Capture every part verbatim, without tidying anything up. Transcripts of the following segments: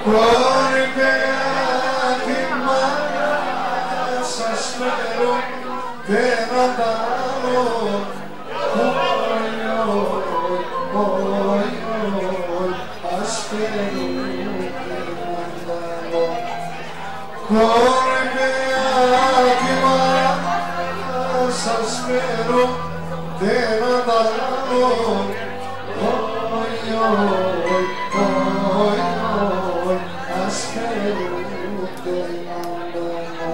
Κόρη, παιδάκι μ', ας σ' φέρω τ' έναν άλλο. Ωι, ωι, ωι, ας σ' φέρω τ' έναν άλλο. Κόρη, παιδάκι μ', ας σ' φέρω τ' έναν άλλο. Ωι, ωι, ωι, ας σ' φέρω τ' έναν άλλο.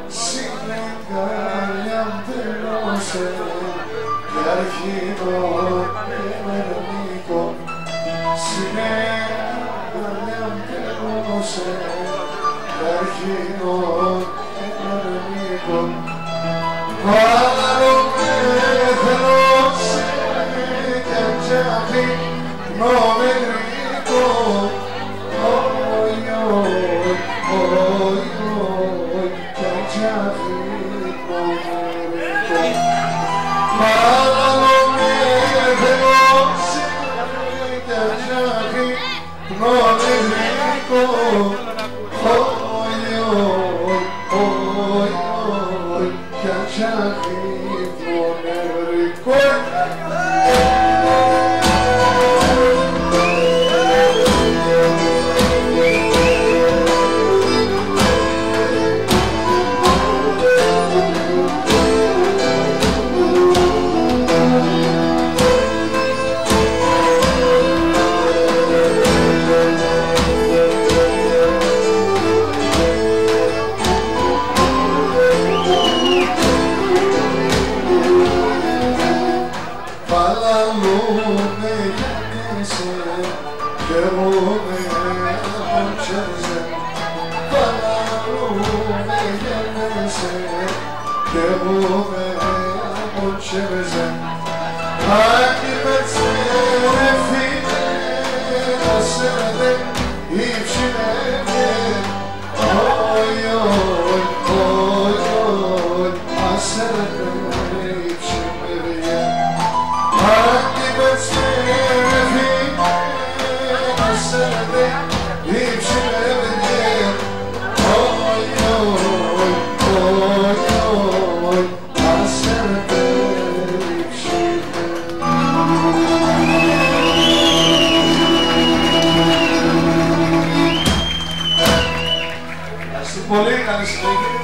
Σην αγκαλιάν' τ' ενώσε, κι άρχιντο εμερνίκον. Σην αγκαλιάν' τ' ενώσε, κι άρχιντο εμερνίκον. Παρά λο με θελώσε, κι αν κι αχ' ύπνο με γρήκον. Ωι, ωι, ωι, κι αν κι αχ' ύπνο με γρήκον. Παρά λο με θελώσε, κι αν κι αχ' ύπνο με γρήκον. Ωι, ωι, ωι, κι αν κι αχ' ύπνο με γρήκον. Παλαλούμε για νέσε, κι εγώ με αποντσέζεν. Παλαλούμε για νέσε, κι εγώ με αποντσέζεν. Άκη πέτσ' με, ρε φίλε, να σέρετε, η ψη με έβγεν. Ωι, ωι, ωι, ωι, ας σέρετε, η ψη με έβγεν. Άκη πέτσ' με, ρε φίλε, να σέρετε, η ψη με έβγεν. Ωι, ωι, ωι, ωι, ας σέρετε, η ψη με έβγεν. Ευχαριστώ πολύ, καλή συνέχεια.